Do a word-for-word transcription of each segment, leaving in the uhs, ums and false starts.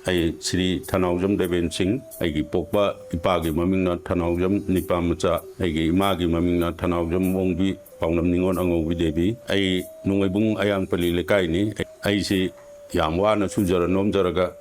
ꯑꯩ ꯁ꯭ꯔꯤ ꯊꯅꯥꯎꯖꯝ ꯗꯦꯕꯦꯟ ꯁꯤꯡ, ꯑꯩꯒꯤ ꯄꯣꯛꯄ ꯏꯄꯥꯒꯤ ꯃꯃꯤꯡꯅ ꯊꯅꯥꯎꯖꯝ ꯅꯤꯄꯥꯃꯆꯥ, ꯑꯩꯒꯤ ꯏꯃꯥꯒꯤ ꯃꯃꯤꯡꯅ ꯊꯅꯥꯎꯖꯝ ꯑꯣꯡꯕꯤ ꯄꯥꯎꯅꯝ ꯅꯤꯉꯣꯜ ꯑꯉꯧꯕꯤ ꯗꯦꯕꯤ꯫ ꯑꯩ ꯅꯣꯡꯃꯩꯕꯨꯡ ꯑꯌꯥꯡꯄꯜꯂꯤ ꯂꯩꯀꯥꯏꯅꯤ꯫ ꯑꯩꯁꯤ ꯌꯥꯝ ꯋꯥꯅ ꯁꯨꯖꯔ ꯅꯣꯝꯖꯔꯒ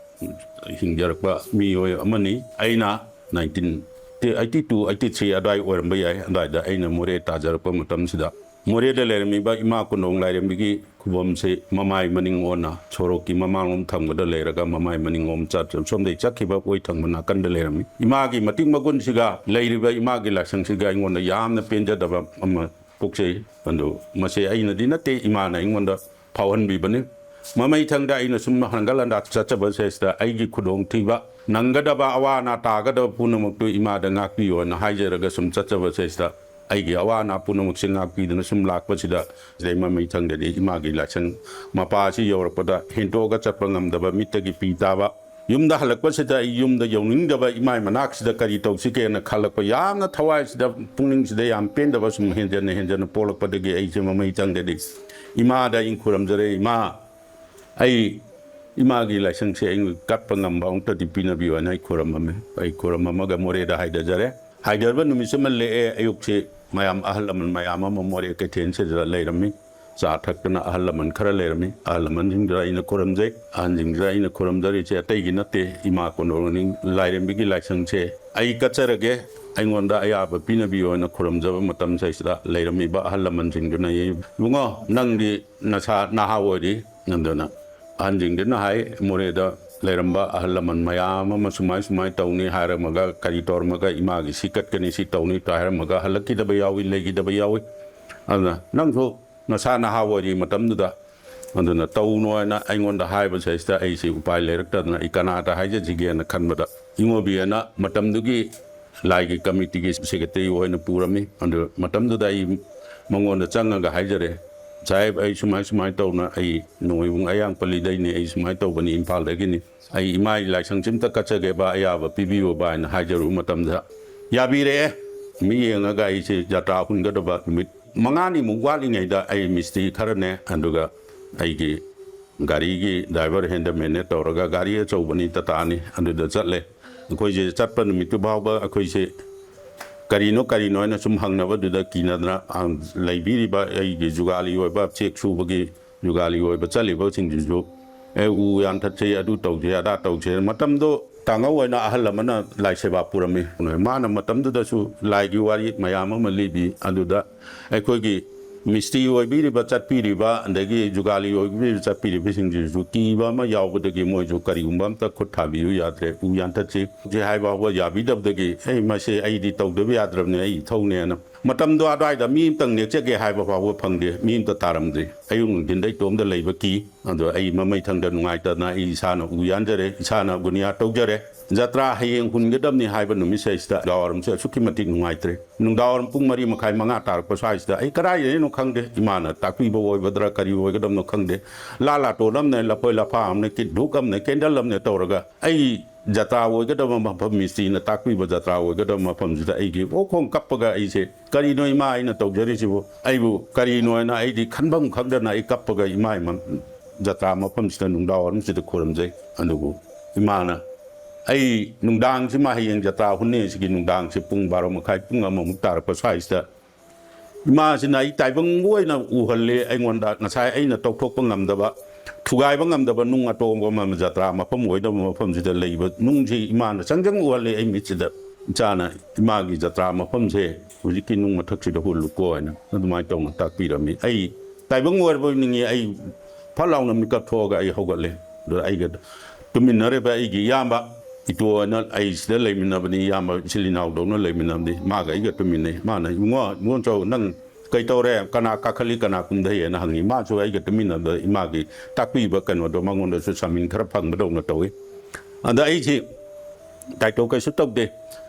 ꯍꯤꯡꯖꯔꯛꯄ ꯃꯤꯑꯣꯏ ꯑꯃꯅꯤ꯫ ꯑꯩꯅ nineteen eighty two, eighty three ꯑꯗꯨꯋꯥꯏ ꯑꯣꯏꯔꯝꯕ ꯌꯥꯏ, ꯑꯗꯨꯋꯥꯏꯗ ꯑꯩꯅ ꯃꯣꯔꯦ ꯇꯥꯖꯔꯛꯄ ꯃꯇꯝꯁꯤꯗ, ꯃꯣꯔꯦꯗ ꯂꯩꯔꯝꯃꯤꯕ ꯏꯃꯥ ꯀꯣꯟꯗꯣꯡ ꯂꯥꯏꯔꯦꯝꯕꯤꯒꯤ ꯈꯨꯕꯝꯁꯦ ꯃꯃꯥꯏ ꯃꯅꯤꯡ ꯑꯣꯟꯅ ꯁꯣꯔꯣꯛꯀꯤ ꯃꯃꯥꯡꯂꯣꯝ ꯊꯪꯕꯗ ꯂꯩꯔꯒ, ꯃꯃꯥꯏ ꯃꯅꯤꯡꯂꯣꯝ ꯆꯠ-, ꯁꯣꯝꯗꯒꯤ ꯆꯠꯈꯤꯕ ꯑꯣꯏ ꯊꯪꯕ ꯅꯥꯀꯟꯗ ꯂꯩꯔꯝꯃꯤ꯫ ꯏꯃꯥꯒꯤ ꯃꯇꯤꯛ ꯃꯒꯨꯟꯁꯤꯒ ꯂꯩꯔꯤꯕ ꯏꯃꯥꯒꯤ ꯂꯥꯏꯁꯪꯁꯤꯒ ꯑꯩꯉꯣꯟꯗ ꯌꯥꯝꯅ ꯄꯦꯟꯖꯗꯕ ꯑꯃ ꯄꯣꯛꯆꯩ꯫ ꯑꯗꯨ ꯃꯁꯤ ꯑꯩꯅꯗꯤ ꯅꯠꯇꯦ, ꯏꯃꯥꯅ ꯑꯩꯉꯣꯟꯗ ꯐꯥꯎꯍꯟꯕꯤꯕꯅꯤ꯫ ꯃꯃꯩ ꯊꯪꯗ ꯑꯩꯅ ꯁꯨꯝ ꯍꯟꯒꯠ ꯍꯟꯗ ꯆꯠꯆꯕꯁꯤꯗ ꯑꯩꯒꯤ ꯈꯨꯗꯣꯡꯊꯤꯕ, ꯅꯪꯒꯗꯕ ꯑꯋꯥ ꯑꯅꯥ ꯇꯥꯒꯗꯕ ꯄꯨꯝꯅꯃꯛꯇꯨ ꯏꯃꯥꯗ ꯉꯥꯛꯄꯤꯌꯣꯅ ꯍꯥꯏꯖꯔꯒ ꯁꯨꯝ ꯆꯠꯆꯕꯁꯤꯗ, ꯑꯩꯒꯤ ꯑꯋꯥ ꯑꯅꯥ ꯄꯨꯝꯅꯃꯛꯁꯦ ꯉꯥꯛꯄꯤꯗꯨꯅ ꯁꯨꯝ ꯂꯥꯛꯄꯁꯤꯗ, ꯁꯤꯗꯩ ꯃꯃꯩ ꯊꯪꯗꯗꯤ ꯏꯃꯥꯒꯤ ꯂꯥꯏꯁꯪ ꯃꯄꯥ ꯑꯁꯤ ꯌꯧꯔꯛꯄꯗ ꯍꯦꯟꯇꯣꯛꯑꯒ ꯆꯠꯄ ꯉꯝꯗꯕ, ꯃꯤꯠꯇꯒꯤ ꯄꯤ ꯇꯥꯕ, ꯌꯨꯝꯗ ꯍꯜꯂꯛꯄꯁꯤꯗ ꯑꯩ ꯌꯨꯝꯗ ꯌꯧꯅꯤꯡꯗꯕ, ꯏꯃꯥꯏ ꯃꯅꯥꯛꯁꯤꯗ ꯀꯔꯤ ꯇꯧꯁꯤꯒꯦꯅ ꯈꯜꯂꯛꯄ, ꯌꯥꯝꯅ ꯊꯋꯥꯏꯁꯤꯗ, ꯄꯨꯛꯅꯤꯡꯁꯤꯗ ꯌꯥꯝ ꯄꯦꯟꯗꯕ ꯁꯨꯝ ꯍꯦꯟꯖꯟꯅ ꯍꯦꯟꯖꯟꯅ ꯄꯣꯛꯂꯛꯄꯗꯒꯤ ꯑꯩꯁꯦ ꯃꯃꯩ ꯊꯪꯗꯗꯤ ꯏꯃꯥꯗ ꯑꯩꯅ ꯈꯨꯔꯝꯖꯔꯦ, "ꯏꯃꯥ, ꯑꯩ ꯏꯃꯥꯒꯤ ꯂꯥꯏꯁꯪꯁꯦ ꯑꯩ ꯀꯠꯄ ꯉꯝꯕ ꯑꯃꯨꯛꯇꯗꯤ ꯄꯤꯅꯕꯤꯌꯣ" ꯍꯥꯏꯅ ꯑꯩ ꯈꯨꯔꯝꯃꯝꯃꯦ꯫ ꯑꯩ ꯈꯨꯔꯝꯃꯝꯃꯒ ꯃꯣꯔꯦꯗ ꯍꯥꯏꯊꯖꯔꯦ꯫ ꯍꯥꯏꯊꯔꯕ ꯅꯨꯃꯤꯠꯁꯤꯃ ꯂꯦꯛꯑꯦ꯫ ꯑꯌꯨꯛꯁꯦ ꯃꯌꯥꯝ, ꯑꯍꯜ ꯂꯃꯟ ꯃꯌꯥꯝ ꯑꯃ ꯃꯣꯔꯦ ꯀꯩꯊꯦꯜꯁꯤꯗ ꯂꯩꯔꯝꯃꯤ꯫ ꯆꯥ ꯊꯛꯇꯅ ꯑꯍꯜ ꯂꯃꯟ ꯈꯔ ꯂꯩꯔꯝꯃꯤ꯫ ꯑꯍꯜ ꯂꯃꯟꯁꯤꯡꯗꯨꯗ ꯑꯩꯅ ꯈꯨꯔꯝꯖꯩ꯫ ꯑꯍꯟꯁꯤꯡꯁꯤꯗ ꯑꯩꯅ ꯈꯨꯔꯝꯖꯔꯤꯁꯦ ꯑꯇꯩꯒꯤ ꯅꯠꯇꯦ, ꯏꯃꯥ ꯀꯣꯟꯗꯣꯡ ꯂꯥꯏꯔꯦꯝꯕꯤꯒꯤ ꯂꯥꯏꯁꯪꯁꯦ ꯑꯩ ꯀꯠꯆꯔꯒꯦ, ꯑꯩꯉꯣꯟꯗ ꯑꯌꯥꯕ ꯄꯤꯅꯕꯤꯌꯣ ꯍꯥꯏꯅ ꯈꯨꯔꯝꯖꯕ ꯃꯇꯝꯁꯤꯗ ꯂꯩꯔꯝꯃꯤꯕ ꯑꯍꯜ ꯂꯃꯟꯁꯤꯡꯗꯨꯅ, "ꯏꯕꯨꯡꯉꯣ, ꯅꯪꯗꯤ ꯅꯁꯥ ꯅꯍꯥ ꯑꯣꯏꯔꯤ", ꯑꯗꯨꯅ ꯑꯍꯟꯁꯤꯡꯗꯨꯅ ꯍꯥꯏ, ꯃꯣꯔꯦꯗ ꯂꯩꯔꯝꯕ ꯑꯍꯜ ꯂꯃꯟ ꯃꯌꯥꯝ ꯑꯃ ꯁꯨꯃꯥꯏ ꯁꯨꯃꯥꯏ ꯇꯧꯅꯤ ꯍꯥꯏꯔꯝꯃꯒ, ꯀꯔꯤ ꯇꯧꯔꯝꯃꯒ ꯏꯃꯥꯒꯤ ꯁꯤ ꯀꯠꯀꯅꯤ, ꯁꯤ ꯇꯧꯅꯤ ꯇ ꯍꯥꯏꯔꯝꯃꯒ ꯍꯜꯂꯛꯈꯤꯗꯕ ꯌꯥꯎꯏ, ꯂꯩꯈꯤꯗꯕ ꯌꯥꯎꯏ꯫ ꯑꯗꯨꯅ ꯅꯪꯁꯨ ꯅꯁꯥ ꯅꯍꯥ ꯑꯣꯏꯔꯤ ꯃꯇꯝꯗꯨꯗ, ꯑꯗꯨꯅ ꯇꯧꯅꯣ ꯍꯥꯏꯅ ꯑꯩꯉꯣꯟꯗ ꯍꯥꯏꯕꯁꯤꯗꯩꯁꯤꯗ ꯑꯩꯁꯤ ꯎꯄꯥꯏ ꯂꯩꯔꯛꯇꯗꯅ ꯑꯩ ꯀꯅꯥꯗ ꯍꯥꯏꯖꯁꯤꯒꯦꯅ ꯈꯟꯕꯗ, ꯏꯉꯣꯕꯤ ꯑꯅ ꯃꯇꯝꯗꯨꯒꯤ ꯂꯥꯏꯒꯤ ꯀꯃꯤꯇꯤꯒꯤ ꯁꯦꯀ꯭ꯔꯦꯇꯔꯤ ꯑꯣꯏꯅ ꯄꯨꯔꯝꯃꯤ꯫ ꯑꯗꯨ ꯃꯇꯝꯗꯨꯗ ꯑꯩ ꯃꯉꯣꯟꯗ ꯆꯪꯉꯒ ꯍꯥꯏꯖꯔꯦ, "ꯁꯥꯍꯦꯕ, ꯑꯩ ꯁꯨꯃꯥꯏ ꯁꯨꯃꯥꯏꯅ ꯇꯧꯅ, ꯑꯩ ꯅꯣꯡꯃꯥꯏꯕꯨꯡ ꯑꯌꯥꯡꯄꯜꯂꯤꯗꯩꯅꯦ, ꯑꯩ ꯁꯨꯃꯥꯏꯅ ꯇꯧꯕꯅꯤ, ꯏꯝꯐꯥꯜꯗꯒꯤꯅꯤ, ꯑꯩ ꯏꯃꯥꯒꯤ ꯂꯥꯏꯁꯪꯁꯤ ꯑꯝꯇ ꯀꯠꯆꯒꯦꯕ, ꯑꯌꯥꯕ ꯄꯤꯕꯤꯌꯣꯕ" ꯍꯥꯏꯅ ꯍꯥꯏꯖꯔꯨꯕ ꯃꯇꯝꯗ, ꯌꯥꯕꯤꯔꯛꯑꯦ꯫ ꯃꯤ ꯌꯦꯡꯉꯒ ꯑꯩꯁꯦ ꯖꯇ꯭ꯔꯥ ꯍꯨꯟꯒꯗꯕ ꯅꯨꯃꯤꯠ ꯃꯉꯥꯅꯤꯃꯨꯛ ꯋꯥꯠꯂꯤꯉꯩꯗ ꯑꯩ ꯃꯤꯁꯇ꯭ꯔꯤ ꯈꯔꯅꯦ, ꯑꯗꯨꯒ ꯑꯩꯒꯤ ꯒꯥꯔꯤꯒꯤ ꯗ꯭ꯔꯥꯏꯚꯔ ꯍꯦꯟꯗꯃꯦꯟꯅꯦ ꯇꯧꯔꯒ, ꯒꯥꯔꯤ ꯑꯆꯧꯕꯅꯤ, ꯇꯥꯇꯥꯅꯤ, ꯑꯗꯨꯗ ꯆꯠꯂꯦ꯫ ꯑꯩꯈꯣꯏꯁꯦ ꯆꯠꯄ ꯅꯨꯃꯤꯠꯇꯨ ꯐꯥꯎꯕ ꯑꯩꯈꯣꯏꯁꯦ ꯀꯔꯤꯅꯣ ꯀꯔꯤꯅꯣ ꯍꯥꯏꯅ ꯁꯨꯝ ꯍꯪꯅꯕꯗꯨꯗ ꯀꯤꯅꯗꯅ, ꯑ, ꯂꯩꯕꯤꯔꯤꯕ ꯑꯩꯒꯤ ꯖꯨꯒꯥꯂꯤ ꯑꯣꯏꯕ, ꯆꯦꯛ ꯁꯨꯕꯒꯤ ꯖꯨꯒꯥꯂꯤ ꯑꯣꯏꯕ ꯆꯠꯂꯤꯕꯁꯤꯡꯁꯤꯁꯨ, "ꯑꯦ, ꯎ ꯌꯥꯟꯊꯠꯁꯦ, ꯑꯗꯨ ꯇꯧꯁꯦ, ꯑꯗꯥ ꯇꯧꯁꯦ"꯫ ꯃꯇꯝꯗꯣ ꯇꯥꯡꯉꯧ ꯑꯣꯏꯅ ꯑꯍꯜ ꯑꯃꯅ ꯂꯥꯏ ꯁꯦꯕꯥ ꯄꯨꯔꯝꯃꯤ꯫ ꯃꯥꯅ ꯃꯇꯝꯗꯨꯗꯁꯨ ꯂꯥꯏꯒꯤ ꯋꯥꯔꯤ ꯃꯌꯥꯝ ꯑꯃ ꯂꯤꯕꯤ꯫ ꯑꯗꯨꯗ ꯑꯩꯈꯣꯏꯒꯤ ꯃꯤꯁꯇ꯭ꯔꯤ ꯑꯣꯏꯕꯤꯔꯤꯕ, ꯆꯠꯄꯤꯔꯤꯕ, ꯑꯗꯒꯤ ꯖꯨꯒꯥꯂꯤ ꯑꯣꯏꯕꯤꯔꯤꯕ, ꯆꯠꯄꯤꯔꯤꯕꯁꯤꯡꯁꯤꯁꯨ ꯀꯤꯕ ꯑꯃ ꯌꯥꯎꯕꯗꯒꯤ ꯃꯣꯏꯁꯨ ꯀꯔꯤꯒꯨꯝꯕ ꯑꯝꯇ ꯈꯨꯠ ꯊꯥꯕꯤꯌꯨ ꯌꯥꯗ꯭ꯔꯦ, ꯎ ꯌꯥꯟꯊꯠꯁꯤ ꯍꯥꯏꯕ ꯐꯥꯎꯕ ꯌꯥꯕꯤꯗꯕꯗꯒꯤ, "ꯑꯩ ꯃꯁꯦ ꯑꯩꯗꯤ ꯇꯧꯗꯕ ꯌꯥꯗ꯭ꯔꯕꯅꯦ, ꯑꯩ ꯏꯊꯧꯅꯦꯅ"꯫ ꯃꯇꯝꯗꯣ ꯑꯗꯨꯋꯥꯏꯗ ꯃꯤ ꯑꯝꯇꯪ ꯅꯦꯛꯆꯒꯦ ꯍꯥꯏꯕ ꯐꯥꯎꯕ ꯐꯪꯗꯦ, ꯃꯤ ꯑꯝꯇ ꯇꯥꯔꯝꯗ꯭ꯔꯤ꯫ ꯑꯌꯨꯛ ꯅꯨꯡꯊꯤꯟꯗ ꯏꯇꯣꯝꯗ ꯂꯩꯕ ꯀꯤ꯫ ꯑꯗꯣ ꯑꯩ ꯃꯃꯩ ꯊꯪꯗ ꯅꯨꯡꯉꯥꯏꯇꯗꯅ ꯑꯩ ꯏꯁꯥꯅ ꯎ ꯌꯥꯟꯖꯔꯦ, ꯏꯁꯥꯅ ꯒꯨꯅꯤꯌꯥ ꯇꯧꯖꯔꯦ꯫ ꯖꯇ꯭ꯔꯥ ꯍꯌꯦꯡ ꯍꯨꯟꯒꯗꯕꯅꯤ ꯍꯥꯏꯕ ꯅꯨꯃꯤꯠꯁꯤꯗꯩꯁꯤꯗ ꯅꯨꯡꯗꯥꯡꯋꯥꯏꯔꯝꯁꯦ ꯑꯁꯨꯛꯀꯤ ꯃꯇꯤꯛ ꯅꯨꯡꯉꯥꯏꯇ꯭ꯔꯦ꯫ ꯅꯨꯡꯗꯥꯡꯋꯥꯏꯔꯝ ꯄꯨꯡ ꯃꯔꯤ ꯃꯈꯥꯏ, ꯃꯉꯥ ꯇꯥꯔꯛꯄ ꯁ꯭ꯋꯥꯏꯁꯤꯗ ꯑꯩ ꯀꯗꯥꯏꯗꯩꯅꯣ ꯈꯪꯗꯦ, ꯏꯃꯥꯅ ꯇꯥꯛꯄꯤꯕ ꯑꯣꯏꯒꯗ꯭ꯔꯥ ꯀꯔꯤ ꯑꯣꯏꯒꯗꯕꯅꯣ ꯈꯪꯗꯦ, ꯂꯥ ꯂꯥꯇꯣꯟ ꯑꯃꯅꯦ, ꯂꯐꯣꯏ ꯂꯐꯥ ꯑꯃꯅꯦ, ꯀꯤ-, ꯙꯨꯛ ꯑꯃꯅꯦ, ꯀꯦꯟꯗꯜ ꯑꯃꯅꯦ ꯇꯧꯔꯒ ꯑꯩ ꯖꯇ꯭ꯔꯥ ꯑꯣꯏꯒꯗꯕ ꯃꯐꯝ, ꯃꯤꯁꯇ꯭ꯔꯤꯅ ꯇꯥꯛꯄꯤꯕ ꯖꯇ꯭ꯔꯥ ꯑꯣꯏꯒꯗꯕ ꯃꯐꯝꯁꯤꯗ ꯑꯩꯒꯤ ꯑꯣꯛ ꯈꯣꯡ ꯀꯞꯄꯒ ꯑꯩꯁꯦ, "ꯀꯔꯤꯅꯣ ꯏꯃꯥ ꯑꯩꯅ ꯇꯧꯖꯔꯤꯁꯤꯕꯨ? ꯑꯩꯕꯨ ꯀꯔꯤꯅꯣ?" ꯍꯥꯏꯅ ꯑꯩꯗꯤ ꯈꯟꯐꯝ ꯈꯪꯗꯅ ꯑꯩ ꯀꯞꯄꯒ ꯏꯃꯥ ꯏꯃ-, ꯖꯇ꯭ꯔꯥ ꯃꯐꯝꯁꯤꯗ ꯅꯨꯡꯗꯥꯡꯋꯥꯏꯔꯝꯁꯤꯗ ꯈꯨꯔꯨꯝꯖꯩ꯫ ꯑꯗꯨꯕꯨ ꯏꯃꯥꯅ, "ꯑꯩ ꯅꯨꯡꯗꯥꯡꯁꯤꯃ ꯍꯌꯦꯡ ꯖꯇ꯭ꯔꯥ ꯍꯨꯟꯅꯤ, ꯁꯤꯒꯤ ꯅꯨꯡꯗꯥꯡꯁꯦ ꯄꯨꯡ ꯕꯥꯔꯣ ꯃꯈꯥꯏ, ꯄꯨꯡ ꯑꯃꯃꯨꯛ ꯇꯥꯔꯛꯄ ꯁ꯭ꯋꯥꯏꯁꯤꯗ ꯏꯃꯥꯁꯤꯅ ꯑꯩ ꯇꯥꯏꯕꯪ ꯑꯣꯏꯅ ꯎꯍꯜꯂꯦ, ꯑꯩꯉꯣꯟꯗ ꯉꯁꯥꯏ ꯑꯩꯅ ꯇꯧꯊꯣꯛꯄ ꯉꯝꯗꯕ, ꯊꯨꯒꯥꯏꯕ ꯉꯝꯗꯕ ꯅꯨꯡ ꯑꯇꯣꯡꯕ ꯑꯃ ꯖꯇ꯭ꯔꯥ ꯃꯐꯝ ꯑꯣꯏꯗꯕ ꯃꯐꯝꯁꯤꯗ ꯂꯩꯕ ꯅꯨꯡꯁꯤ ꯏꯃꯥꯅ ꯆꯪꯖꯪ ꯎꯍꯜꯂꯦ ꯑꯩ ꯃꯤꯠꯁꯤꯗ꯫ ꯏꯆꯥꯅ ꯏꯃꯥꯒꯤ ꯖꯇ꯭ꯔꯥ ꯃꯐꯝꯁꯦ ꯍꯧꯖꯤꯛꯀꯤ ꯅꯨꯡ ꯃꯊꯛꯁꯤꯗ ꯍꯨꯜꯂꯨꯀꯣ" ꯍꯥꯏꯅ ꯑꯗꯨꯃꯥꯏꯅ ꯇꯧꯅ ꯇꯥꯛꯄꯤꯔꯝꯃꯤ꯫ ꯑꯩ ꯇꯥꯏꯕꯪ ꯑꯣꯏꯔꯕꯣꯏ ꯅꯤꯡꯉꯤ꯫ ꯑꯩ ꯐꯠ ꯂꯥꯎꯅ ꯃꯤꯀꯞ ꯊꯣꯛꯑꯒ ꯑꯩ ꯍꯧꯒꯠꯂꯦ꯫ ꯑꯗꯨꯗ ꯑꯩꯒ ꯇꯨꯃꯤꯟꯅꯔꯤꯕ ꯑꯩꯒꯤ ꯏꯌꯥꯝꯕ ꯏꯇꯣ ꯍꯥꯏꯅ ꯑꯩ ꯁꯤꯗ ꯂꯩꯃꯤꯟꯅꯕꯅꯤ, ꯏꯌꯥꯝꯕ ꯏꯆꯤꯜ ꯏꯅꯥꯎꯗꯧꯅ ꯂꯩꯃꯤꯟꯅꯕꯅꯤ, ꯃꯥꯒ ꯑꯩꯒ ꯇꯨꯃꯤꯟꯅꯩ꯫ ꯃꯥꯅ, "ꯏꯕꯨꯡꯉꯣ, ꯏꯕꯨꯡꯉꯣ ꯆꯧ, ꯅꯪ ꯀꯩꯇꯧꯔꯦ? ꯀꯅꯥ ꯀꯥꯈꯠꯂꯤ, ꯀꯅꯥ ꯀꯨꯝꯊꯩ?" ꯍꯥꯏꯅ ꯍꯪꯉꯤ꯫ ꯃꯥꯁꯨ ꯑꯩꯒ ꯇꯨꯃꯤꯟꯅꯕꯗ ꯏꯃꯥꯒꯤ ꯇꯥꯛꯄꯤꯕ ꯀꯩꯅꯣꯗꯣ ꯃꯉꯣꯟꯗꯁꯨ ꯁꯥꯃꯤꯟ ꯈꯔ ꯐꯪꯕꯗꯧꯅ ꯇꯧꯏ꯫ ꯑꯗ ꯑꯩꯁꯤ ꯇꯥꯏꯇꯣ ꯀꯩꯁꯨ ꯇꯧꯗꯦ,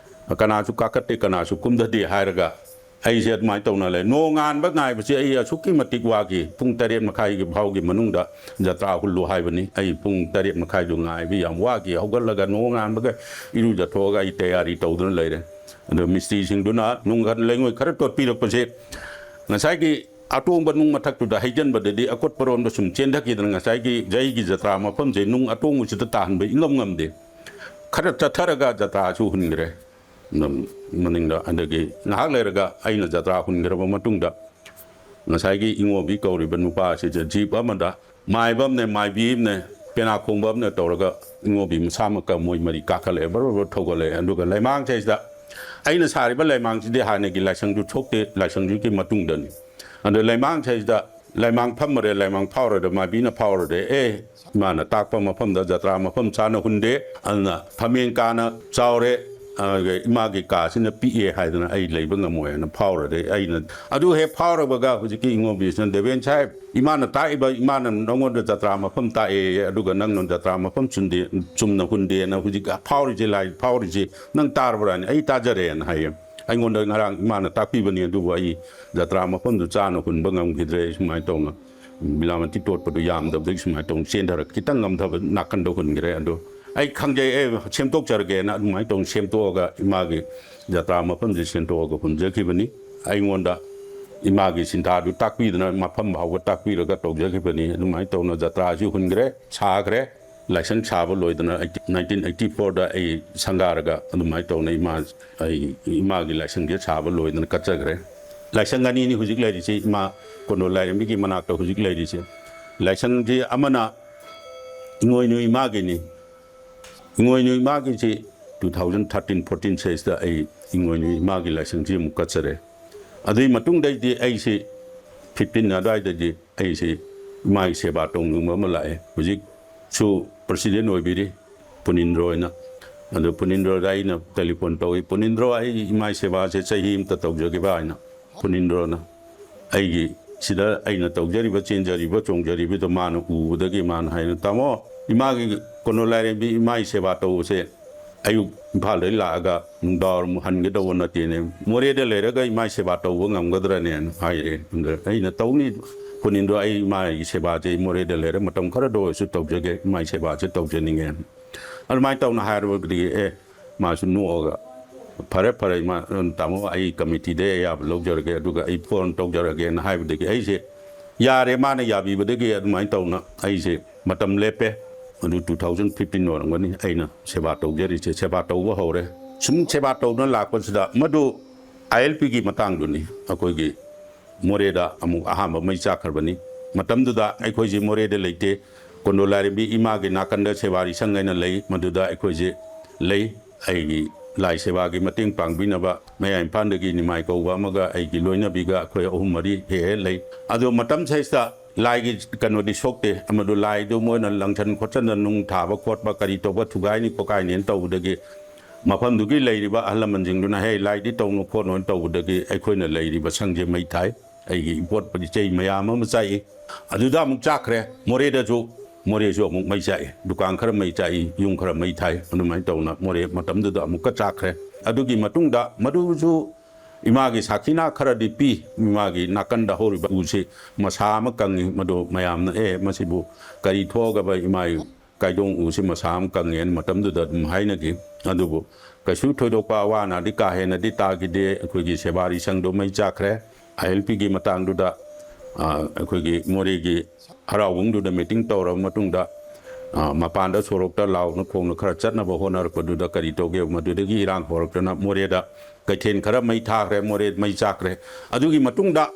ꯀꯅꯥꯁꯨ ꯀꯥꯈꯠꯇꯦ, ꯀꯅꯥꯁꯨ ꯀꯨꯝꯊꯗꯦ ꯍꯥꯏꯔꯒ ꯑꯩꯁꯦ ꯑꯗꯨꯃꯥꯏꯅ ꯇꯧꯅ ꯂꯩ꯫ ꯅꯣꯡꯉꯥꯟꯕ ꯉꯥꯏꯕꯁꯦ ꯑꯩ ꯑꯁꯨꯛꯀꯤ ꯃꯇꯤꯛ ꯋꯥꯈꯤ꯫ ꯄꯨꯡ ꯇꯔꯦꯠ ꯃꯈꯥꯏꯒꯤ ꯐꯥꯎꯒꯤ ꯃꯅꯨꯡꯗ ꯖꯇ꯭ꯔꯥ ꯍꯨꯜꯂꯨ ꯍꯥꯏꯕꯅꯤ꯫ ꯑꯩ ꯄꯨꯡ ꯇꯔꯦꯠ ꯃꯈꯥꯏꯗꯨ ꯉꯥꯏꯕ ꯌꯥꯝ ꯋꯥꯈꯤ꯫ ꯍꯧꯒꯠꯂꯒ ꯅꯣꯡꯉꯥꯟꯕꯒ ꯏꯔꯨꯖꯊꯣꯛꯑꯒ ꯑꯩ ꯇꯌꯥꯔꯤ ꯇꯧꯗꯨꯅ ꯂꯩꯔꯦ꯫ ꯑꯗꯣ ꯃꯤꯁꯇ꯭ꯔꯤꯁꯤꯡꯗꯨꯅ ꯅꯨꯡ ꯂꯩꯉꯣꯏ ꯈꯔ ꯇꯣꯠꯄꯤꯔꯛꯄꯁꯦ, ꯉꯁꯥꯏꯒꯤ ꯑꯇꯣꯡꯕ ꯅꯨꯡ ꯃꯊꯛꯇꯨꯗ ꯍꯩꯖꯤꯟꯕꯗꯗꯤ ꯑꯀꯣꯠꯄꯔꯣꯝꯗ ꯁꯨꯝ ꯆꯦꯟꯊꯈꯤꯗꯅ ꯉꯁꯥꯏꯒꯤ ꯖꯩꯒꯤ ꯖꯇ꯭ꯔꯥ ꯃꯐꯝꯁꯦ ꯅꯨꯡ ꯑꯇꯣꯡꯕꯁꯤꯗ ꯇꯥꯍꯟꯕ ꯏꯉꯝ ꯉꯝꯗꯦ꯫ ꯈꯔ ꯆꯠꯊꯔꯒ ꯖꯇ꯭ꯔꯥꯁꯨ ꯍꯨꯟꯈ꯭ꯔꯦ꯫ ꯑꯗꯨꯝ ꯃꯅꯤꯡꯗ, ꯑꯗꯒꯤ ꯉꯥꯏꯍꯥꯛ ꯂꯩꯔꯒ ꯑꯩꯅ ꯖꯇ꯭ꯔꯥ ꯍꯨꯟꯈ꯭ꯔꯕ ꯃꯇꯨꯡꯗ ꯉꯁꯥꯏꯒꯤ ꯏꯉꯣꯕꯤ ꯀꯧꯔꯤꯕ ꯅꯨꯄꯥ ꯑꯁꯤꯁꯦ ꯖꯤꯞ ꯑꯃꯗ ꯃꯥꯏꯕ ꯑꯃꯅꯦ, ꯃꯥꯏꯕꯤ ꯑꯃꯅꯦ, ꯄꯦꯅꯥ ꯈꯣꯡꯕ ꯑꯃꯅꯦ ꯇꯧꯔꯒ ꯏꯉꯣꯕꯤ ꯃꯁꯥꯃꯛꯀ ꯃꯣꯏ ꯃꯔꯤ ꯀꯥꯈꯠꯂꯛꯑꯦ, ꯕꯔ ꯕꯔ ꯊꯧꯒꯠꯂꯛꯑꯦ꯫ ꯑꯗꯨꯒ ꯂꯩꯃꯥꯡꯁꯤꯗꯩꯁꯤꯗ ꯑꯩꯅ ꯁꯥꯔꯤꯕ ꯂꯩꯃꯥꯡꯁꯤꯗꯤ ꯍꯥꯟꯅꯒꯤ ꯂꯥꯏꯁꯪꯗꯨ ꯊꯣꯛꯇꯦ, ꯂꯥꯏꯁꯪꯗꯨꯒꯤ ꯃꯇꯨꯡꯗꯅꯤ꯫ ꯑꯗꯣ ꯂꯩꯃꯥꯡꯁꯤꯗꯩꯁꯤꯗ ꯂꯩꯃꯥꯡ ꯐꯝꯃꯔꯦ, ꯂꯩꯃꯥꯡ ꯐꯥꯎꯔꯗ ꯃꯥꯏꯕꯤꯅ ꯐꯥꯎꯔꯗꯦ, ꯑꯦ, ꯏꯃꯥꯅ ꯇꯥꯛꯄ ꯃꯐꯝꯗ ꯖꯇ꯭ꯔꯥ ꯃꯐꯝ ꯆꯥꯅ ꯍꯨꯟꯗꯦ, ꯑꯗꯨꯅ ꯐꯝꯃꯦꯟ ꯀꯥꯅ ꯆꯥꯎꯔꯦ, ꯑꯗꯨꯒ ꯏꯃꯥꯒꯤ ꯀꯥꯁꯤꯅ ꯄꯤꯛꯑꯦ ꯍꯥꯏꯗꯅ ꯑꯩ ꯂꯩꯕ ꯉꯝꯃꯣꯏꯅ ꯐꯥꯎꯔꯗꯦ꯫ ꯑꯩꯅ ꯑꯗꯨ ꯍꯦꯛ ꯐꯥꯎꯔꯕꯒ ꯍꯧꯖꯤꯛꯀꯤ ꯏꯉꯣꯕꯤꯁꯤꯅ, "ꯗꯦꯕꯦꯟ ꯁꯥꯍꯦꯕ, ꯏꯃꯥꯅ ꯇꯥꯛꯏꯕ, ꯏꯃꯥꯅ ꯅꯉꯣꯟꯗ ꯖꯇ꯭ꯔꯥ ꯃꯐꯝ ꯇꯥꯛꯑꯦ, ꯑꯗꯨꯒ ꯅꯪꯅ ꯖꯇ꯭ꯔꯥ ꯃꯐꯝ ꯆꯨꯝꯗꯦ, ꯆꯨꯝꯅ ꯍꯨꯟꯗꯦꯅ ꯍꯧꯖꯤꯛ ꯐꯥꯎꯔꯤꯁꯦ, ꯂꯥꯏ ꯐꯥꯎꯔꯤꯁꯦ ꯅꯪ ꯇꯥꯔꯕ꯭ꯔꯥꯅꯦ?" "ꯑꯩ ꯇꯥꯖꯔꯦꯅ" ꯍꯥꯏꯌꯦ꯫ "ꯑꯩꯉꯣꯟꯗ ꯉꯔꯥꯡ ꯏꯃꯥꯅ ꯇꯥꯛꯄꯤꯕꯅꯤ, ꯑꯗꯨꯕꯨ ꯑꯩ ꯖꯇ꯭ꯔꯥ ꯃꯐꯝꯗꯨ ꯆꯥꯅ ꯍꯨꯟꯕ ꯉꯝꯈꯤꯗ꯭ꯔꯦ, ꯁꯨꯃꯥꯏꯅ ꯇꯧꯅ ꯕꯤꯂꯥꯃꯇꯤ ꯇꯣꯠꯄꯗꯨ ꯌꯥꯝꯗꯕꯗꯒꯤ ꯁꯨꯃꯥꯏꯅ ꯇꯧꯅ ꯆꯦꯟꯊꯔꯒ ꯈꯤꯇꯪ ꯉꯝꯊꯕ ꯅꯥꯀꯟꯗ ꯍꯨꯟꯈ꯭ꯔꯦ꯫ ꯑꯗꯣ ꯑꯩ ꯈꯪꯖꯩ, ꯑꯩ ꯁꯦꯝꯗꯣꯛꯆꯔꯒꯦꯅ ꯑꯗꯨꯃꯥꯏꯅ ꯇꯧꯅ ꯁꯦꯝꯗꯣꯛꯑꯒ ꯏꯃꯥꯒꯤ ꯖꯇ꯭ꯔꯥ ꯃꯐꯝꯁꯦ ꯁꯦꯝꯗꯣꯛꯑꯒ ꯍꯨꯟꯖꯈꯤꯕꯅꯤ꯫ ꯑꯩꯉꯣꯟꯗ ꯏꯃꯥꯒꯤ ꯁꯤꯟꯊꯥꯗꯨ ꯇꯥꯛꯄꯤꯗꯅ ꯃꯐꯝ ꯐꯥꯎꯕ ꯇꯥꯛꯄꯤꯔꯒ ꯇꯧꯖꯈꯤꯕꯅꯤ꯫ ꯑꯗꯨꯃꯥꯏꯅ ꯇꯧꯅ ꯖꯇ꯭ꯔꯥꯁꯤ ꯍꯨꯟꯈ꯭ꯔꯦ, ꯁꯥꯈ꯭ꯔꯦ꯫ ꯂꯥꯏꯁꯪ ꯁꯥꯕ ꯂꯣꯏꯗꯅ ꯑꯩ ꯅꯥꯏꯟꯇꯤꯟ ꯑꯩꯠꯇꯤ ꯐꯣꯔꯗ ꯑꯩ ꯁꯪꯒꯥꯔꯒ ꯑꯗꯨꯃꯥꯏꯅ ꯇꯧꯅ ꯏꯃꯥ, ꯑꯩ ꯏꯃꯥꯒꯤ ꯂꯥꯏꯁꯪꯁꯦ ꯁꯥꯕ ꯂꯣꯏꯗꯅ ꯀꯠꯆꯈ꯭ꯔꯦ꯫ ꯂꯥꯏꯁꯪ ꯑꯅꯤꯅꯤ ꯍꯧꯖꯤꯛ ꯂꯩꯔꯤꯁꯦ, ꯏꯃꯥ ꯀꯣꯟꯗꯣ ꯂꯥꯏꯔꯦꯝꯕꯤꯒꯤ ꯃꯅꯥꯛꯇ ꯍꯧꯖꯤꯛ ꯂꯩꯔꯤꯁꯦ꯫ ꯂꯥꯏꯁꯪꯁꯤ ꯑꯃꯅ ꯏꯉꯣꯏꯅꯨ ꯏꯃꯥꯒꯤꯅꯤ꯫ ꯏꯉꯣꯏꯅꯨ ꯏꯃꯥꯒꯤꯁꯤ two thousand thirteen fourteen ꯁꯤꯗꯩꯁꯤꯗ ꯑꯩ ꯏꯉꯣꯏꯅꯨ ꯏꯃꯥꯒꯤ ꯂꯥꯏꯁꯪꯁꯤ ꯑꯃꯨꯛ ꯀꯠꯆꯔꯦ꯫ ꯑꯗꯨꯒꯤ ꯃꯇꯨꯡꯗꯩꯗꯤ ꯑꯩꯁꯤ fifteen ꯑꯗꯨꯋꯥꯏꯗꯗꯤ ꯑꯩꯁꯤ ꯏꯃꯥꯒꯤ ꯁꯦꯕꯥ ꯇꯧꯅꯤꯡꯕ ꯑꯃ ꯂꯥꯛꯑꯦ꯫ ꯍꯧꯖꯤꯛꯁꯨ president ꯑꯣꯏꯕꯤꯔꯤ ꯄꯨꯅꯤꯟꯗ꯭ꯔꯣ ꯍꯥꯏꯅ꯫ ꯑꯗꯨ ꯄꯨꯅꯤꯟꯗ꯭ꯔꯣꯗ ꯑꯩꯅ telephone ꯇꯧꯏ, "ꯄꯨꯅꯤꯟꯗ꯭ꯔꯣ, ꯑꯩ ꯏꯃꯥꯒꯤ ꯁꯦꯕꯥꯁꯦ ꯆꯍꯤ ꯑꯃꯇ ꯇꯧꯖꯒꯦꯕ" ꯍꯥꯏꯅ꯫ ꯄꯨꯅꯤꯟꯗ꯭ꯔꯣꯅ ꯑꯩꯒꯤ ꯁꯤꯗ ꯑꯩꯅ ꯇꯧꯖꯔꯤꯕ, ꯆꯦꯟꯖꯔꯤꯕ, ꯆꯣꯡꯖꯔꯤꯕꯗꯣ ꯃꯥꯅ ꯎꯕꯗꯒꯤ ꯃꯥꯅ ꯍꯥꯏꯅ, "ꯇꯥꯃꯣ, ꯏꯃꯥꯒꯤ ꯀꯣꯅꯣ ꯂꯥꯏꯔꯦꯝꯕꯤ ꯏꯃꯥꯒꯤ ꯁꯦꯕꯥ ꯇꯧꯕꯁꯦ ꯑꯌꯨꯛ ꯏꯝꯐꯥꯜꯗꯒꯤ ꯂꯥꯛꯑꯒ ꯅꯨꯡꯗꯥꯡꯋꯥꯏꯔꯝ ꯍꯟꯒꯗꯧꯕ ꯅꯠꯇꯦꯅꯦ, ꯃꯣꯔꯦꯗ ꯂꯩꯔꯒ ꯏꯃꯥꯒꯤ ꯁꯦꯕꯥ ꯇꯧꯕ ꯉꯝꯒꯗ꯭ꯔꯅꯦꯅ ꯍꯥꯏꯔꯦ꯫ ꯑꯗ ꯑꯩꯅ, "ꯇꯧꯅꯤ ꯈꯨꯅꯤꯟꯗꯣ, ꯑꯩ ꯏꯃꯥꯒꯤ ꯁꯦꯕꯥꯁꯦ ꯃꯣꯔꯦꯗ ꯂꯩꯔ ꯃꯇꯝ ꯈꯔꯗ ꯑꯣꯏꯔꯁꯨ ꯇꯧꯖꯒꯦ, ꯏꯃꯥꯒꯤ ꯁꯦꯕꯥꯁꯦ ꯇꯧꯖꯅꯤꯡꯉꯦꯅ"꯫ ꯑꯗꯨꯃꯥꯏꯅ ꯇꯧꯅ ꯍꯥꯏꯔꯕꯗꯒꯤ, "ꯑꯦ", ꯃꯥꯁꯨ ꯅꯣꯛꯑꯒ, "ꯐꯔꯦ, ꯐꯔꯦ, ꯏꯃꯥ, ꯇꯥꯃꯣ, ꯑꯩ ꯀꯃꯤꯇꯤꯗꯩ ꯑꯌꯥꯕ ꯂꯧꯖꯔꯒꯦ, ꯑꯗꯨꯒ ꯑꯩ ꯐꯣꯟ ꯇꯧꯖꯔꯒꯦꯅ" ꯍꯥꯏꯕꯗꯒꯤ ꯑꯩꯁꯦ ꯌꯥꯔꯦ, ꯃꯥꯅ ꯌꯥꯕꯤꯕꯗꯒꯤ ꯑꯗꯨꯃꯥꯏꯅ ꯇꯧꯅ ꯑꯩꯁꯦ ꯃꯇꯝ ꯂꯦꯞꯄꯦ꯫ ꯑꯗꯨ two thousand fifteen ꯑꯣꯏꯔꯝꯒꯅꯤ ꯑꯩꯅ ꯁꯦꯕꯥ ꯇꯧꯖꯔꯤꯁꯦ, ꯁꯦꯕꯥ ꯇꯧꯕ ꯍꯧꯔꯦ꯫ ꯁꯨꯝ ꯁꯦꯕꯥ ꯇꯧꯗꯨꯅ ꯂꯥꯛꯄꯁꯤꯗ, ꯃꯗꯨ ILPꯒꯤ ꯃꯇꯥꯡꯗꯨꯅꯤ, ꯑꯩꯈꯣꯏꯒꯤ ꯃꯣꯔꯦꯗ ꯑꯃꯨꯛ ꯑꯍꯥꯟꯕ ꯃꯩ ꯆꯥꯛꯈ꯭ꯔꯕꯅꯤ꯫ ꯃꯇꯝꯗꯨꯗ ꯑꯩꯈꯣꯏꯁꯤ ꯃꯣꯔꯦꯗ ꯂꯩꯇꯦ, ꯀꯣꯟꯗꯣ ꯂꯥꯏꯔꯦꯝꯕꯤ ꯏꯃꯥꯒꯤ ꯅꯥꯀꯟꯗ ꯁꯦꯕꯥꯔꯤ ꯁꯪ ꯍꯥꯏꯅ ꯂꯩ, ꯃꯗꯨꯗ ꯑꯩꯈꯣꯏꯁꯦ ꯂꯩ꯫ ꯑꯩꯒꯤ ꯂꯥꯏ ꯁꯦꯕꯥꯒꯤ ꯃꯇꯦꯡ ꯄꯥꯡꯕꯤꯅꯕ ꯃꯌꯥꯏ ꯏꯝꯐꯥꯜꯗꯒꯤ ꯅꯤꯃꯥꯏ ꯀꯧꯕ ꯑꯃꯒ ꯑꯩꯒꯤ ꯂꯣꯏꯅꯕꯤꯒ ꯑꯩꯈꯣꯏ ꯑꯍꯨꯝ ꯃꯔꯤ ꯍꯦꯛ ꯍꯦꯛ ꯂꯩ꯫ ꯑꯗꯣ ꯃꯇꯝ ꯁꯩꯁꯤꯗ ꯂꯥꯏꯒꯤ ꯀꯩꯅꯣꯗꯤ ꯁꯣꯛꯇꯦ꯫ ꯑꯃꯗꯨ ꯂꯥꯏꯗꯨ ꯃꯣꯏꯅ ꯂꯪꯁꯟ ꯈꯣꯠꯆꯟꯗ ꯅꯨꯡ ꯊꯥꯕ ꯈꯣꯠꯄ ꯀꯔꯤ ꯇꯧꯕ ꯊꯨꯒꯥꯏꯅꯤ ꯈꯣꯠꯀꯥꯏꯅꯦꯅ ꯇꯧꯕꯗꯒꯤ ꯃꯐꯝꯗꯨꯒꯤ ꯂꯩꯔꯤꯕ ꯑꯍꯜ ꯂꯃꯟꯁꯤꯡꯗꯨꯅ, "ꯍꯦ, ꯂꯥꯏꯗꯤ ꯇꯧꯅꯨ ꯈꯣꯠꯅꯨꯅ" ꯇꯧꯕꯗꯒꯤ ꯑꯩꯈꯣꯏꯅ ꯂꯩꯔꯤꯕ ꯁꯪꯁꯦ ꯃꯩ ꯊꯥꯏ꯫ ꯑꯩꯒꯤ ꯏꯄꯣꯠꯄꯗꯤ ꯆꯩ ꯃꯌꯥꯝ ꯑꯃ ꯆꯥꯛꯏ꯫ ꯑꯗꯨꯗ ꯑꯃꯨꯛ ꯆꯥꯛꯈ꯭ꯔꯦ꯫ ꯃꯣꯔꯦꯗꯁꯨ, ꯃꯣꯔꯦꯁꯨ ꯑꯃꯨꯛ ꯃꯩ ꯆꯥꯛꯏ꯫ ꯗꯨꯀꯥꯟ ꯈꯔ ꯃꯩ ꯆꯥꯛꯏ, ꯌꯨꯝ ꯈꯔ ꯃꯩ ꯊꯥꯏ꯫ ꯑꯗꯨꯃꯥꯏꯅ ꯇꯧꯅ ꯃꯣꯔꯦ ꯃꯇꯝꯗꯨꯗ ꯑꯃꯨꯛꯀ ꯆꯥꯛꯈ꯭ꯔꯦ꯫ ꯑꯗꯨꯒꯤ ꯃꯇꯨꯡꯗ ꯃꯗꯨꯁꯨ ꯏꯃꯥꯒꯤ ꯁꯥꯈꯤꯅꯥ ꯈꯔꯗꯤ ꯄꯤ꯫ ꯏꯃꯥꯒꯤ ꯅꯥꯀꯟꯗ ꯍꯧꯔꯤꯕ ꯎꯁꯤ ꯃꯁꯥ ꯑꯃ ꯀꯪꯉꯤ꯫ ꯃꯗꯨ ꯃꯌꯥꯝꯅ, "ꯑꯦ, ꯃꯁꯤꯕꯨ ꯀꯔꯤ ꯊꯣꯛꯑꯒꯕ ꯏꯃꯥꯒꯤ ꯀꯥꯏꯗꯣꯡ ꯎꯁꯤ ꯃꯁꯥ ꯑꯃ ꯀꯪꯉꯦꯅ" ꯃꯇꯝꯗꯨꯗ ꯑꯗꯨꯝ ꯍꯥꯏꯅꯈꯤ꯫ ꯑꯗꯨꯕꯨ ꯀꯩꯁꯨ ꯊꯣꯏꯗꯣꯛꯄ ꯑꯋꯥ ꯑꯅꯥꯗꯤ ꯀꯥ ꯍꯦꯟꯅꯗꯤ ꯇꯥꯈꯤꯗꯦ꯫ ꯑꯩꯈꯣꯏꯒꯤ ꯁꯦꯕꯥꯔꯤ ꯁꯪꯗꯣ ꯃꯩ ꯆꯥꯛꯈ꯭ꯔꯦ꯫ ILPꯒꯤ ꯃꯇꯥꯡꯗꯨꯗ, ꯑ, ꯑꯩꯈꯣꯏꯒꯤ ꯃꯣꯔꯦꯒꯤ ꯍꯔꯥꯎꯕꯨꯡꯗꯨꯗ meeting ꯇꯧꯔꯕ ꯃꯇꯨꯡꯗ, ꯑ, ꯃꯄꯥꯟꯗ ꯁꯣꯔꯣꯛꯇ ꯂꯥꯎꯅ ꯈꯣꯡꯅ ꯈꯔ ꯆꯠꯅꯕ ꯍꯣꯠꯅꯔꯛꯄꯗꯨꯗ ꯀꯔꯤ ꯇꯧꯒꯦ, ꯃꯗꯨꯗꯒꯤ ꯏꯔꯥꯡ ꯍꯧꯔꯛꯇꯅ ꯃꯣꯔꯦꯗ ꯀꯩꯊꯦꯜ ꯈꯔ ꯃꯩ ꯊꯥꯈ꯭ꯔꯦ, ꯃꯣꯔꯦ ꯃꯩ ꯆꯥꯛꯈ꯭ꯔꯦ꯫ ꯑꯗꯨꯒꯤ ꯃꯇꯨꯡꯗ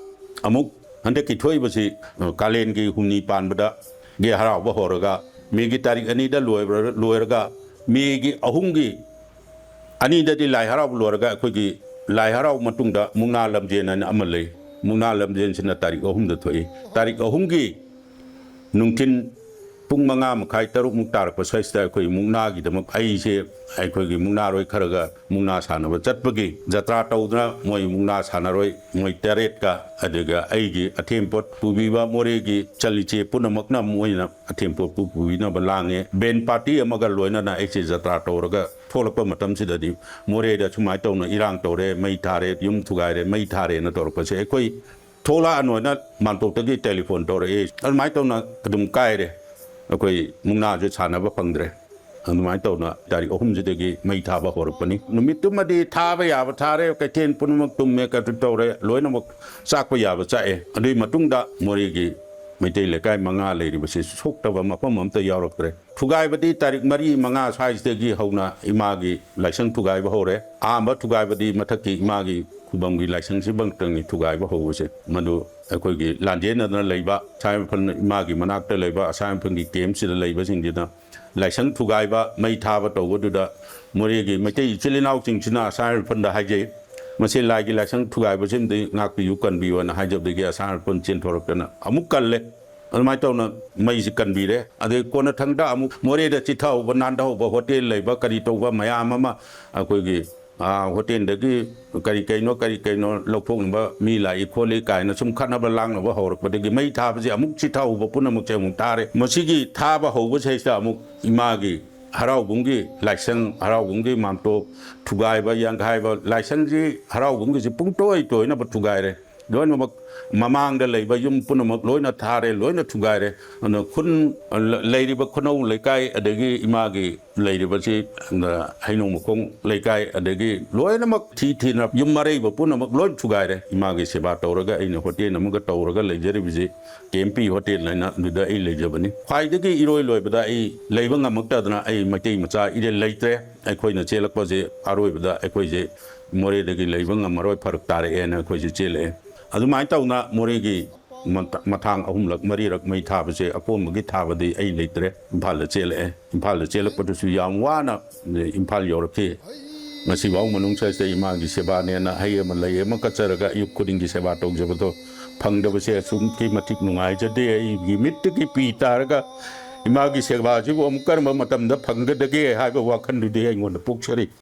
ꯑꯃꯨꯛ ꯍꯟꯗꯛꯀꯤ ꯊꯣꯛꯏꯕꯁꯤ, ꯑ, ꯀꯥꯂꯦꯟꯒꯤ ꯍꯨꯝꯅꯤ ꯄꯥꯟꯕꯗꯒꯤ ꯍꯔꯥꯎꯕ ꯍꯧꯔꯒ, ꯃꯦꯒꯤ ꯇꯥꯔꯤꯛ ꯑꯅꯤꯗ ꯂꯣꯏꯕ꯭ꯔ-, ꯂꯣꯏꯔꯒ, ꯃꯦꯒꯤ ꯑꯍꯨꯝꯒꯤ, ꯑꯅꯤꯗꯗꯤ ꯂꯥꯏ ꯍꯔꯥꯎꯕ ꯂꯣꯏꯔꯒ ꯑꯩꯈꯣꯏꯒꯤ ꯂꯥꯏ ꯍꯔꯥꯎꯕ ꯃꯇꯨꯡꯗ ꯃꯨꯛꯅꯥ ꯂꯝꯖꯦꯟ ꯍꯥꯏꯅ ꯑꯃ ꯂꯩ꯫ ꯃꯨꯛꯅꯥ ꯂꯝꯖꯦꯟꯁꯤꯅ ꯇꯥꯔꯤꯛ ꯑꯍꯨꯝꯗ ꯊꯣꯛꯏ꯫ ꯇꯥꯔꯤꯛ ꯑꯍꯨꯝꯒꯤ ꯅꯨꯡꯊꯤꯟ ꯄꯨꯡ ꯃꯉꯥ ꯃꯈꯥꯏ, ꯇꯔꯨꯛꯃꯨꯛ ꯇꯥꯔꯛꯄ ꯁ꯭ꯋꯥꯏꯁꯤꯗ ꯑꯩꯈꯣꯏ ꯃꯨꯛꯅꯥꯒꯤꯗꯃꯛ, ꯑꯩꯁꯦ ꯑꯩꯈꯣꯏꯒꯤ ꯃꯨꯛꯅꯥꯔꯣꯏ ꯈꯔꯒ ꯃꯨꯛꯅꯥ ꯁꯥꯟꯅꯕ ꯆꯠꯄꯒꯤ ꯖꯇ꯭ꯔꯥ ꯇꯧꯗꯨꯅ, ꯃꯣꯏ ꯃꯨꯛꯅꯥ ꯁꯥꯟꯅꯔꯣꯏ ꯃꯣꯏ ꯇꯔꯦꯠꯀ, ꯑꯗꯨꯒ ꯑꯩꯒꯤ ꯑꯊꯦꯝꯄꯣꯠ ꯄꯨꯕꯤꯕ ꯃꯣꯔꯦꯒꯤ ꯆꯠꯂꯤꯆꯦ ꯄꯨꯝꯅꯃꯛꯅ ꯃꯣꯏꯅ ꯑꯊꯦꯝꯄꯣꯠꯄꯨ ꯄꯨꯕꯤꯅꯕ ꯂꯥꯡꯉꯦ꯫ ꯕꯦꯟ ꯄꯥꯔꯇꯤ ꯑꯃꯒ ꯂꯣꯏꯅꯅ ꯑꯩꯁꯦ ꯖꯇ꯭ꯔꯥ ꯇꯧꯔꯒ ꯊꯣꯛꯂꯛꯄ ꯃꯇꯝꯁꯤꯗꯗꯤ ꯃꯣꯔꯦꯗ ꯁꯨꯃꯥꯏꯅ ꯇꯧꯅ ꯏꯔꯥꯡ ꯇꯧꯔꯦ, ꯃꯩ ꯊꯥꯔꯦ, ꯌꯨꯝ ꯊꯨꯒꯥꯏꯔꯦ, ꯃꯩ ꯊꯥꯔꯦꯅ ꯇꯧꯔꯛꯄꯁꯦ ꯑꯩꯈꯣꯏ ꯊꯣꯛꯂꯛꯑꯅꯣꯅ ꯃꯥꯟꯇꯣꯞꯇꯒꯤ ꯇꯦꯂꯤꯐꯣꯟ ꯇꯧꯔꯛꯑꯦ꯫ ꯑꯗꯨꯃꯥꯏꯅ ꯇꯧꯅ ꯑꯗꯨꯝ ꯀꯥꯏꯔꯦ꯫ ꯑꯩꯈꯣꯏ ꯃꯨꯛꯅꯥꯁꯨ ꯁꯥꯟꯅꯕ ꯐꯪꯗ꯭ꯔꯦ꯫ ꯑꯗꯨꯃꯥꯏꯅ ꯇꯧꯅ ꯇꯥꯔꯤꯛ ꯑꯍꯨꯝꯁꯤꯗꯒꯤ ꯃꯩ ꯊꯥꯕ ꯍꯧꯔꯛꯄꯅꯤ꯫ ꯅꯨꯃꯤꯠꯇꯨꯃꯗꯤ ꯊꯥꯕ ꯌꯥꯕ ꯊꯥꯔꯦ, ꯀꯩꯊꯦꯜ ꯄꯨꯝꯅꯃꯛ ꯇꯨꯝꯃꯦ, ꯀꯩꯅꯣ ꯇꯧꯔꯦ, ꯂꯣꯏꯅꯃꯛ ꯆꯥꯛꯄ ꯌꯥꯕ ꯆꯥꯛꯑꯦ꯫ ꯑꯗꯨꯒꯤ ꯃꯇꯨꯡꯗ ꯃꯣꯔꯦꯒꯤ ꯃꯩꯇꯩ ꯂꯩꯀꯥꯏ ꯃꯉꯥ ꯂꯩꯔꯤꯕꯁꯤ ꯁꯣꯛꯇꯕ ꯃꯐꯝ ꯑꯝꯇ ꯌꯥꯎꯔꯛꯇ꯭ꯔꯦ꯫ ꯊꯨꯒꯥꯏꯕꯗꯤ ꯇꯥꯔꯤꯛ ꯃꯔꯤ ꯃꯉꯥ ꯁ꯭ꯋꯥꯏꯁꯤꯗꯒꯤ ꯍꯧꯅ ꯏꯃꯥꯒꯤ ꯂꯥꯏꯁꯪ ꯊꯨꯒꯥꯏꯕ ꯍꯧꯔꯦ꯫ ꯑꯍꯥꯟꯕ ꯊꯨꯒꯥꯏꯕꯗꯤ ꯃꯊꯛꯀꯤ ꯏꯃꯥꯒꯤ ꯈꯨꯕꯝꯒꯤ ꯂꯥꯏꯁꯪꯁꯤꯃꯛꯇꯪꯅꯤ ꯊꯨꯒꯥꯏꯕ ꯍꯧꯕꯁꯦ꯫ ꯃꯗꯨ ꯑꯩꯈꯣꯏꯒꯤ ꯂꯥꯟꯖꯦꯟꯅꯗꯅ ꯂꯩꯕ, ꯑꯁꯥꯏ ꯃꯐꯝ ꯏꯃꯥꯒꯤ ꯃꯅꯥꯛꯇ ꯂꯩꯕ ꯑꯁꯥꯏ ꯃꯐꯝꯒꯤ ꯀꯦꯝꯁꯤꯗ ꯂꯩꯕꯁꯤꯡꯁꯤꯅ ꯂꯥꯏꯁꯪ ꯊꯨꯒꯥꯏꯕ, ꯃꯩ ꯊꯥꯕ ꯇꯧꯕꯗꯨꯗ ꯃꯣꯔꯦꯒꯤ ꯃꯩꯇꯩ ꯏꯆꯤꯜ ꯏꯅꯥꯎꯁꯤꯡꯁꯤꯅ ꯑꯁꯥꯏ ꯃꯐꯝꯗ ꯍꯥꯏꯖꯩ, "ꯃꯁꯤ ꯂꯥꯏꯒꯤ ꯂꯥꯏꯁꯪ ꯊꯨꯒꯥꯏꯕꯁꯤꯃꯗꯤ ꯉꯥꯛꯄꯤꯌꯨ, ꯀꯟꯕꯤꯌꯨ" ꯍꯥꯏꯅ ꯍꯥꯏꯖꯕꯗꯒꯤ ꯑꯁꯥꯏ ꯃꯐꯝ ꯆꯦꯟꯊꯣꯔꯛꯇꯅ ꯑꯃꯨꯛ ꯀꯜꯂꯦ꯫ ꯑꯗꯨꯃꯥꯏꯅ ꯇꯧꯅ ꯃꯩꯁꯤ ꯀꯟꯕꯤꯔꯦ꯫ ꯑꯗꯩ ꯀꯣꯟꯅꯊꯪꯗ ꯑꯃꯨꯛ ꯃꯣꯔꯦꯗ ꯆꯤꯊꯍꯧꯕ ꯅꯥꯟꯊꯍꯧꯕ ꯍꯣꯇꯦꯜ ꯂꯩꯕ ꯀꯔꯤ ꯇꯧꯕ ꯃꯌꯥꯝ ꯑꯃ ꯑꯩꯈꯣꯏꯒꯤ, ꯑꯥ, ꯍꯣꯇꯦꯜꯗꯒꯤ ꯀꯔꯤ ꯀꯩꯅꯣ ꯀꯔꯤ ꯀꯩꯅꯣ ꯂꯧꯊꯣꯛꯅꯕ ꯃꯤ ꯂꯥꯛꯏ ꯈꯣꯠꯂꯤ ꯀꯥꯏꯅ ꯁꯨꯝ ꯈꯠꯅꯕ ꯂꯥꯡꯅꯕ ꯍꯧꯔꯛꯄꯗꯒꯤ ꯃꯩ ꯊꯥꯕꯁꯤ ꯑꯃꯨꯛ ꯆꯤꯊꯍꯧꯕ ꯄꯨꯝꯅꯃꯛꯁꯦ ꯑꯃꯨꯛ ꯊꯥꯔꯦ꯫ ꯃꯁꯤꯒꯤ ꯊꯥꯕ ꯍꯧꯕꯁꯤꯗꯩꯁꯤꯗ ꯑꯃꯨꯛ ꯏꯃꯥꯒꯤ ꯍꯔꯥꯎꯕꯨꯡꯒꯤ ꯂꯥꯏꯁꯪ, ꯍꯔꯥꯎꯕꯨꯡꯒꯤ ꯃꯥꯟꯇꯣꯞ ꯊꯨꯒꯥꯏꯕ, ꯌꯥꯡꯈꯥꯏꯕ, ꯂꯥꯏꯁꯪꯁꯤ, ꯍꯔꯥꯎꯕꯨꯡꯒꯤꯁꯤ ꯄꯨꯡꯇꯣꯏ ꯇꯣꯏꯅꯕ ꯊꯨꯒꯥꯏꯔꯦ꯫ ꯂꯣꯏꯅꯃꯛ ꯃꯃꯥꯡꯗ ꯂꯩꯕ ꯌꯨꯝ ꯄꯨꯝꯅꯃꯛ ꯂꯣꯏꯅ ꯊꯥꯔꯦ, ꯂꯣꯏꯅ ꯊꯨꯒꯥꯏꯔꯦ꯫ ꯑꯗꯨꯅ ꯈꯨꯟ, ꯂꯩꯔꯤꯕ ꯈꯨꯅꯧ ꯂꯩꯀꯥꯏ, ꯑꯗꯒꯤ ꯏꯃꯥꯒꯤ ꯂꯩꯔꯤꯕꯁꯤ, ꯑ, ꯍꯩꯅꯧꯃꯈꯣꯡ ꯂꯩꯀꯥꯏ, ꯑꯗꯒꯤ ꯂꯣꯏꯅꯃꯛ ꯊꯤ ꯊꯤꯅ ꯌꯨꯝ ꯑꯔꯩꯕ ꯄꯨꯝꯅꯃꯛ ꯂꯣꯏ ꯊꯨꯒꯥꯏꯔꯦ꯫ ꯏꯃꯥꯒꯤ ꯁꯦꯕꯥ ꯇꯧꯔꯒ ꯑꯩꯅ ꯍꯣꯇꯦꯜ ꯑꯃꯒ ꯇꯧꯔꯒ ꯂꯩꯖꯔꯤꯕꯁꯤ ꯀꯦ ꯑꯦꯝ ꯄꯤ ꯍꯣꯇꯦꯜ ꯍꯥꯏꯅ, ꯑꯗꯨꯗ ꯑꯩ ꯂꯩꯖꯕꯅꯤ꯫ ꯈ꯭ꯋꯥꯏꯗꯒꯤ ꯏꯔꯣꯏ ꯂꯣꯏꯕꯗ ꯑꯩ ꯂꯩꯕ ꯉꯝꯃꯛꯇꯗꯅ ꯑꯩ ꯃꯩꯇꯩ ꯃꯆꯥ ꯏꯔꯦꯜ ꯂꯩꯇ꯭ꯔꯦ꯫ ꯑꯩꯈꯣꯏꯅ ꯆꯦꯜꯂꯛꯄꯁꯦ ꯑꯔꯣꯏꯕꯗ ꯑꯩꯈꯣꯏꯁꯦ ꯃꯣꯔꯦꯗꯒꯤ ꯂꯩꯕ ꯉꯝꯃꯔꯣꯏ, ꯐꯔꯛ ꯇꯥꯔꯛꯑꯦꯅ ꯑꯩꯈꯣꯏꯁꯦ ꯆꯦꯜꯂꯛꯑꯦ꯫ ꯑꯗꯨꯃꯥꯏꯅ ꯇꯧꯅ ꯃꯣꯔꯦꯒꯤ ꯃꯊ-, ꯃꯊꯥꯡ ꯑꯍꯨꯝꯂꯛ ꯃꯔꯤꯔꯛ ꯃꯩ ꯊꯥꯕꯁꯦ, ꯑꯀꯣꯟꯕꯒꯤ ꯊꯥꯕꯗꯤ ꯑꯩ ꯂꯩꯇ꯭ꯔꯦ, ꯏꯝꯐꯥꯜꯗ ꯆꯦꯜꯂꯛꯑꯦ꯫ ꯏꯝꯐꯥꯜꯗ ꯆꯦꯜꯂꯛꯄꯗꯨꯁꯨ ꯌꯥꯝ ꯋꯥꯅ ꯏꯝꯐꯥꯜ ꯌꯧꯔꯛꯈꯤ꯫ ꯉꯁꯤꯐꯥꯎ ꯃꯅꯨꯡ ꯁ꯭ꯋꯥꯏꯁꯤꯗ ꯏꯃꯥꯒꯤ ꯁꯦꯕꯥꯅꯦꯅ ꯍꯩ ꯑꯃ ꯂꯩ ꯑꯃ ꯀꯠꯆꯔꯒ ꯑꯌꯨꯛ ꯈꯨꯗꯤꯡꯒꯤ ꯁꯦꯕꯥ ꯇꯧꯖꯕꯗꯣ ꯐꯪꯗꯕꯁꯦ ꯑꯁꯨꯛꯀꯤ ꯃꯇꯤꯛ ꯅꯨꯡꯉꯥꯏꯖꯗꯦ꯫ ꯑꯩꯒꯤ ꯃꯤꯠꯇꯒꯤ ꯄꯤ ꯇꯥꯔꯒ ꯏꯃꯥꯒꯤ ꯁꯦꯕꯥꯁꯤꯕꯨ ꯑꯃꯨꯛ ꯀꯔꯝꯕ ꯃꯇꯝꯗ ꯐꯪꯒꯗꯒꯦ ꯍꯥꯏꯕ ꯋꯥꯈꯜꯗꯨꯗꯤ ꯑꯩꯉꯣꯟꯗ ꯄꯣꯛꯆꯔꯤ꯫